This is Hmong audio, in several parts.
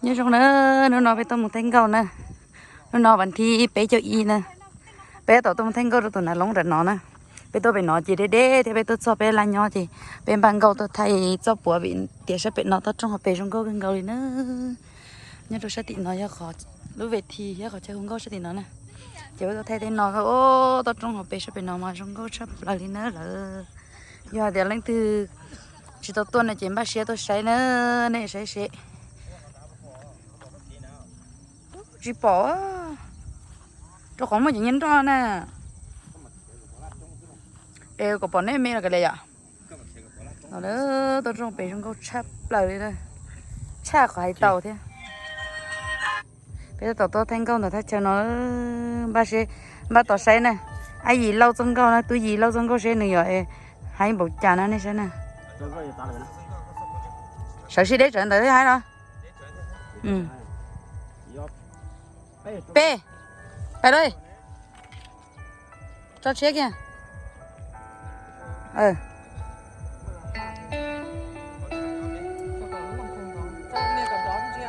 Nyob zoo na, hnub no peb tuaj mus thaij nkauj na. Hnub no vas thib peb caug ib na. Peb tau tuaj mus thaij nkauj rau tus nav loob nram no na. Peb tuaj pem no ces deb deb thiab peb tuaj txog peb laj nyob ces peb npaj nkauj tuaj thaij txoj puav vim tias sab pem no toj roob hauv pes zoo nkauj kawg nkaus li na. Nyob rau sab tim no yog qhov lub ves thi thiab qhov chaw hu nkauj sab tim no na. Ces peb tuaj thaij tej no, toj roob hauv pes sab pem no mas zoo nkauj tshaj plaws li na lawm. Yog hais tias leej twg tsis tau tuaj no ces npaj siab tuaj saib na, nej saib seb. Tsis pom, rau qhov muaj cov nyiaj nroj na. Es kom pom nej me los kav liam yom. Los, toj roob pem zoo nkauj tshaj plaws li, tshaj qhov hais tau thiab. Peb tab tom tuaj thaij nkauj ntawm thaj chaw no, npaj seb, npaj tos saib na. Ab Yim Lauj txoj nkauj na, Tub Yim Lauj txoj nkauj seb nws yuav hais npaum cas na nej saib na. Sawv sib deb tsawv ntawd thiab hais los. Peb, peb los, tso tshiab kiag.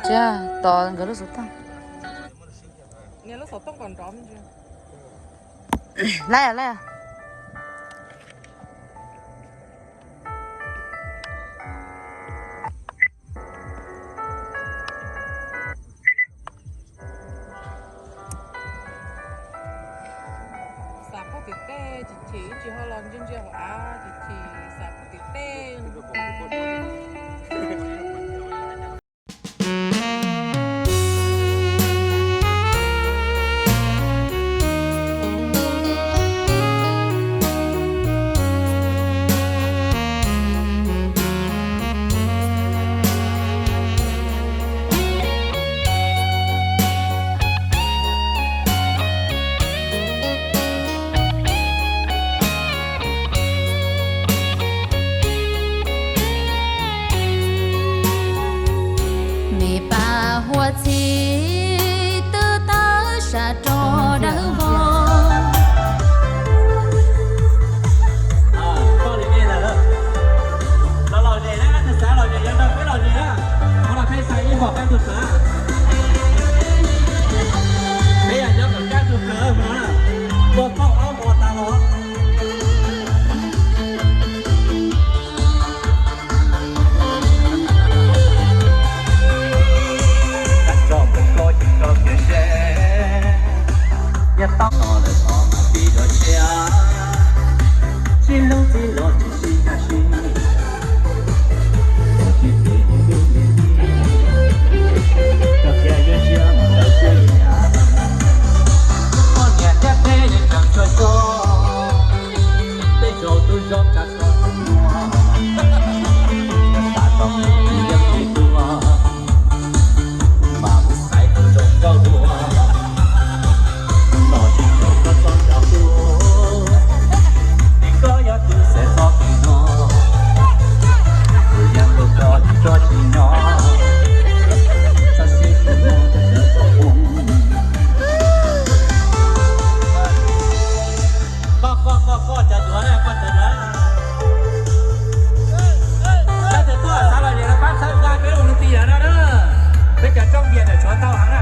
Tsis tos nkawd lub xov tooj. Laij, laij. Xav pub tim tej, chim chim ib tsis ho los ntsia ntsia hauv av, chim chim xav pub tim tej. Me pas huab txhib twb tawg sam rog dawb vog. Los lom zem na, tus xav lom zem yog nrog peb lom zem na. Qhov no peb xav ib hom peb tus xav. Peb yog nyob kom kab tus xav no na. Tua tauj ob hmo tas los. Tso mus koj tsis tso kiag seb, yog tau no lawm os mas tib rau siab, sib hlub txij los tsis sib nkag siab, tsis ces yus lub me ntsis, tso kiag yuav siab mus rau siab li cas. Poj niam thiab peb yeej tseem tsuag tsuag, tej zaum tus zoo tshaj tshaj tus muag, xav tau tus yeej tsis tuag, mas mus xaiv tus zoo nkauj dua, los tsis tau koj txoj ncauj tuag, vim koj yog tus xav txoj kev no, tus yeej hlub koj tsis tso tsis nyob, txhob xib tus muag txoj ncauj tuag. Koj, koj, koj, koj cov duav na, koj cov duav. Leej twg tuaj xav lom zem los pab txhawb nqa peb lub mus ti lawm no na. Peb cov rooj npias ntawm tshuav ntau heev na.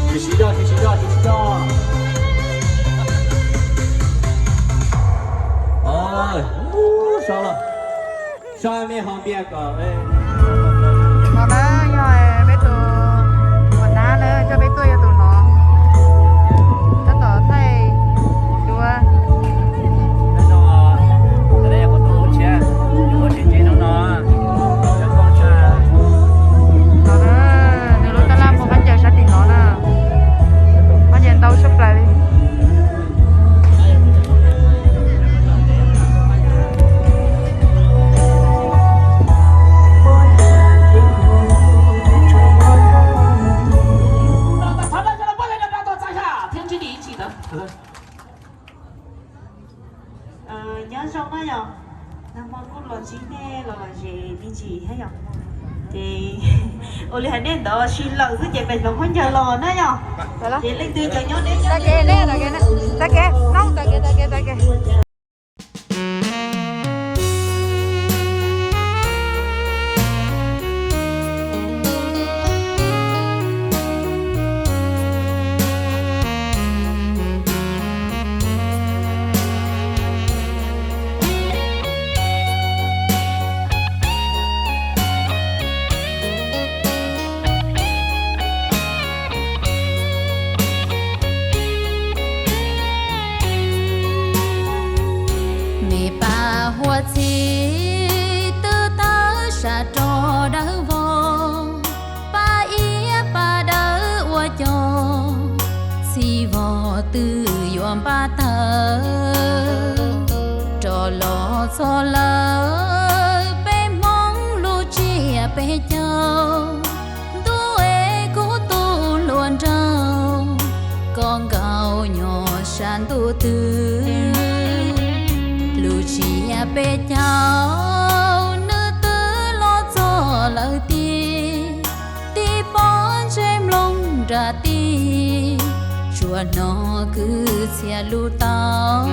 Tsis siv zog, tsis siv zog, tsis siv zog. Ub, so los. So me hom npias kom. No na, yog peb tus ua nab na, coj peb tuaj yog tus no. Tab tom thaij duab. No na, nws lub tab laj muaj qab ncaws sab tim no na. Qab ncaws ntau tshaj plaws li. Nyob zoo na yom, nag hmo kuj los ntsib nej los lom zem me ntsis thiab yom. Ces ua li hais nej ntawd, sim lawm xwb ces pem hloov khaub ncaws los na yog. Ces leej twg cov nyob deb, tag kev, tag kev, tag kev, tag kev. Me pab huab txhib twb tawm sam rog dawb vog, pab iab pab dawb ua cog, txhij vog twb yuav npaj tawg. Rov los txog lawm peb Hmoob lub tsiab peb caug, ntuj es kuv tus hluas nraug, koj nkaum nyob sab ntuj twg? Lub tsiab peb caug nws twb los txog lawm tiag, tib pob ntsej mloog nram tij, tsuas hnov kwv txhiaj lub tau.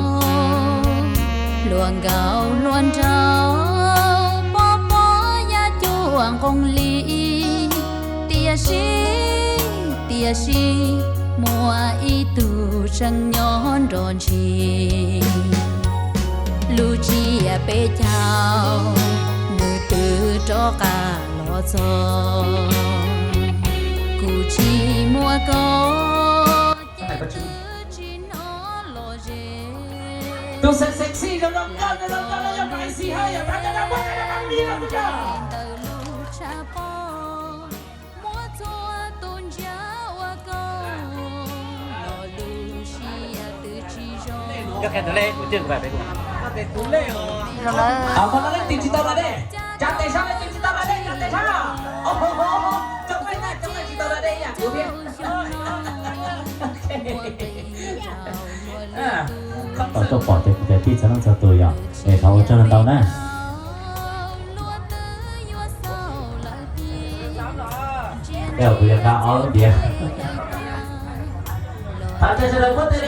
Hluas nkauj hluas nraug pob pob yaj cuam nqoo li, tiam sis, tiam sis muaj ib tug tseem nyob nrog ntshis. Lub tsiab peb caug nws twb rov qab los txog, kuv tsis muaj koj, ces twb tsis hnov lom zem. Tus sexy sexy zoo zoo nkauj zoo zoo nkauj no yog Faisy Hawj, yog Faisy Hawj, ntawm lub tshav pob, muab txhua tus ntsia ua koj, los lub siab twb tsis zoo. Tus leej os. Tus leej os. Leej twg tsis tau da dej, tsa tes sab, leej twg tsis tau da dej tsa tes sab. Cov leej tsis tau da dej ib yam kuv thiab. Tau tuaj pom ces kuv cov tij txhua leej txhua tus yog es thov ua tsaug ntau na. Kuv yuav nqa ob lub npias. Thov sawv daws muab tes